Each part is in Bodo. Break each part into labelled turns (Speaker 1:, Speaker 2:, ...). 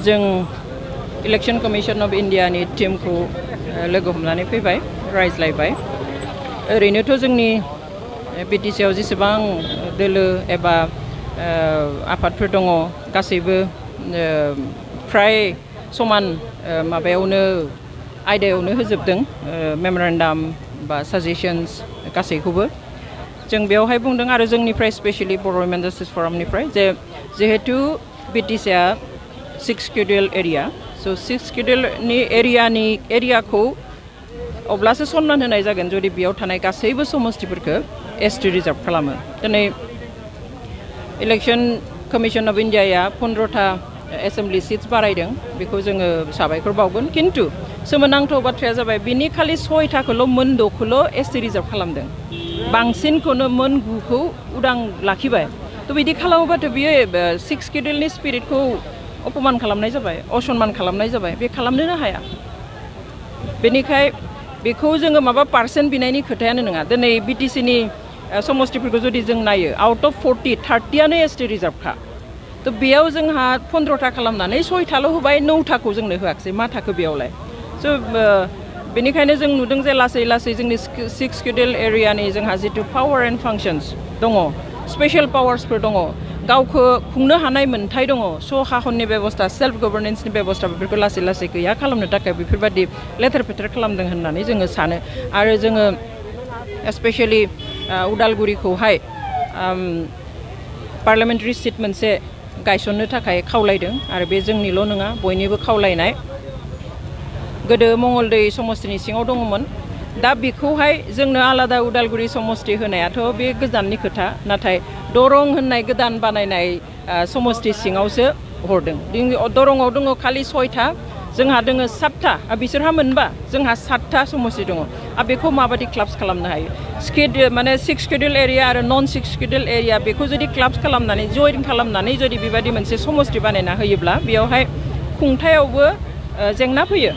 Speaker 1: जों इलेक्शन कमिशन ऑफ इंडिया नि टीम को लोगो हमनानै फैबाय रायज्लायबाय ओरैनोथ' जोंनि बिटिसि आव जेसेबां दोलो एबा आफादफोर दङ गासैबो फ्राय समान माबायावनो आयदायावनो होजोबदों मेमोरेन्डाम बा साजेशन्स गासैखौबो जों बेवहाय बुंदों आरो जोंनिफ्राय स्पेशली बर' वुमेन जस्टिस फरामनिफ्राय जे जिहेतु बिटिसिआ 6 शेड्यूल एरिया सो 6 शेड्यूल नि एरियाखौ अब्लासो सनमान होनाय जागोन जुदि बेयाव थानाय गासैबो समस्तिफोरखौ एसटी रिजार्व खालामो दिनै इलेक्शन कमिशन ऑफ इंडिया 15था एसेम्बली सीट्स बारायदों बेखौ जोङो साबायखर बावगोन किन्तु सोमोनांथाव बाथ्राया जाबाय बिनि खालि 6थाखौल' मोन 6खौल' एसटी रिजार्व खालामदों बांसिनखौनो मोन 9खौ उदां लाखिबाय थ' बिदि खालामोबाथ' बियो 6 शेड्यूलनि स्पिरिटखौ अपमान खालामनाय जाबाय असनमान खालामनाय जाबाय बे खालामनोनो हाया बेनिखाय बेखौ जोङो माबा पार्सेन्ट बिनायनि खोथायानो नङा दिनै बिटिसिनि समस्तिफोरखौ जुदि जों नायो आउट अफ 30आनो एसटी रिजार्वखा थ' बेयाव जोंहा 15था खालामनानै 6थाल' होबाय 9थाखौ जोंनो होआखिसै मा थाखो बेयावलाय स' बेनिखायनो जों नुदों जे लासै लासै जोंनि 6 शेड्यूल एरियानि जोंहा जितु पावार एन्ड फांसन्स दङ स्पेशल पावार्सफोर दङ गावखौ खुंनो हानाय मोन्थाय दङ स' हाखननि बेबस्था सेल्फ गभर्नेन्सनि बेबस्था बेफोरखौ लासै लासै गैया खालामनो थाखाय बेफोरबायदि लेथेर फेथेर खालामदों होननानै जोङो सानो आरो जोङो स्पेशली उदालगुरिखौहाय पार्लियामेन्टारि सीट मोनसे गायसननो थाखाय खावलायदों आरो बे जोंनिल' नङा बयनिबो खावलायनाय गोदो मंगलदै समस्तिनि सिङाव दङमोन दा बेखौहाय जोंनो आलादा उदालगुरि समस्ति होनायाथ' बे गोजाननि खोथा नाथाय दरं होननाय गोदान बानायनाय समस्ति सिङावसो हरदों दरंआव दङ खालि 6था जोंहा दङ 7था बिसोरहा मोनबा जोंहा 7था समस्ति दङ आरो बेखौ माबायदि क्लाब्स खालामनो हायो माने 6 शेड्यूल एरिया आरो नन 6 शेड्यूल एरिया बेखौ जुदि क्लाब्स खालामनानै जइन खालामनानै जुदि बेबायदि मोनसे समस्ति बानायना होयोब्ला बेयावहाय खुंथायावबो जेंना फैयो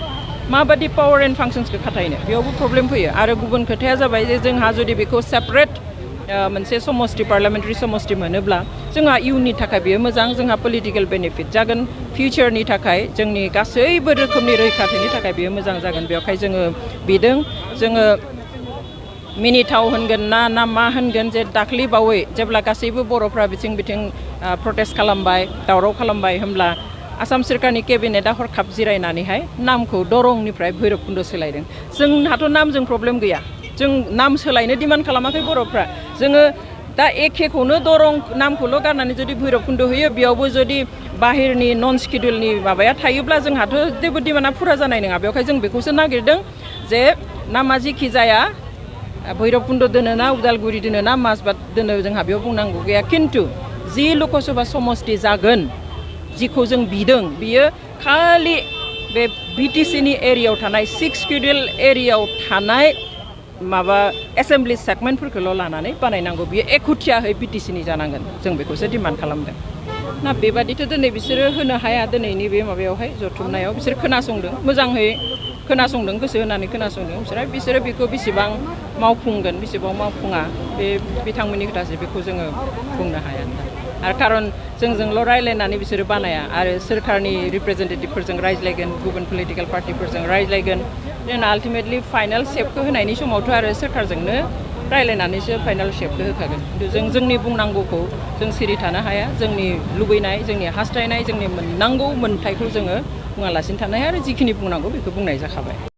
Speaker 1: माबायदि पावर एन्ड फांसन्सखौ खाथायनो बेयावबो प्रब्लेम फैयो आरो गुबुन खोथाया जाबाय जे जोंहा जुदि बेखौ सेपारेट मोनसे समस्ति पार्लियामेन्टारि समस्ति मोनोब्ला जोंहा इयुननि थाखाय बेयो मोजां जोंहा पलिटिकेल बेनिफिट जागोन फिउचारनि थाखाय जोंनि गासैबो रोखोमनि रैखाथिनि थाखाय बेयो मोजां जागोन बेवहाय जोङो बिदों जोङो मिनिथाव होनगोन ना मा होनगोन जे दाख्लै बावै जेब्ला गासैबो बर'फ्रा बिथिं प्रटेस्ट खालामबाय दावराव खालामबाय होमब्ला आसाम सोरखारनि केबिनेटआ हरखाब जिरायनानैहाय नामखौ दरंनिफ्राय भैरबकुन्द सोलायदों जोंहाथ' नामजों प्रब्लेम गैया जों नाम सोलायनो डिमान्ड खालामाखै बर'फ्रा जोङो दा एखेखौनो दरं नामखौल' गारनानै जुदि भैरबकुन्द होयो बेयावबो जुदि बाहेरनि नन शेड्यूलनि माबाया थायोब्ला जोंहाथ' जेबो डिमान्डआ फुरा जानाय नङा बेवहाय जों बेखौसो नागिरदों जे नामा जिखि जाया भैरबकुन्द दोनो ना उदालगुरि दोनो ना माजबाद दोनो जोंहा बेयाव बुंनांगौ गैया किन्तु जि लकसभा समस्ति जागोन जिखौ जों बिदों बियो खालि बे बिटिसिनि एरियायाव थानाय 6 शेड्यूल एरियायाव थानाय माबा एसेम्बली सेगमेन्टफोरखौल' लानानै बानायनांगौ बियो एखुथियाहै बिटिसिनि जानांगोन जों बेखौसो डिमान्ड खालामदों ना बेबादिथ' दिनै बिसोरो होनो हाया दिनैनि बे माबायावहाय जथुमनायाव बिसोर खोनासंदों मोजाङै खोनासंदों गोसो होनानै खोनासंदों बिसोरो बेखौ बेसेबां मावफुंगोन बेसेबां मावफुङा बे बिथांमोननि खोथासो बेखौ जोङो बुंनो हाया आरो खारन जोंजोंल' रायज्लायनानै बिसोरो बानाया आरो सोरखारनि रिप्रेजेन्टेटिभफोरजों रायज्लायगोन गुबुन पलिटिकेल पार्टिफोरजों रायज्लायगोन जोंना आल्टिमेटलि फाइनाल शेपखौ होनायनि समावथ' आरो सोरखारजोंनो रायज्लायनानैसो फाइनाल शेपखौ होखागोन खिन्थु जों जोंनि बुंनांगौखौ जों सिरि थानो हाया जोंनि लुबैनाय जोंनि हास्थायनाय जोंनि मोननांगौ मोन्थायखौ जोङो बुङालासिनो थानो हाया आरो जिखिनि बुंनांगौ बेखौ बुंनाय जाखाबाय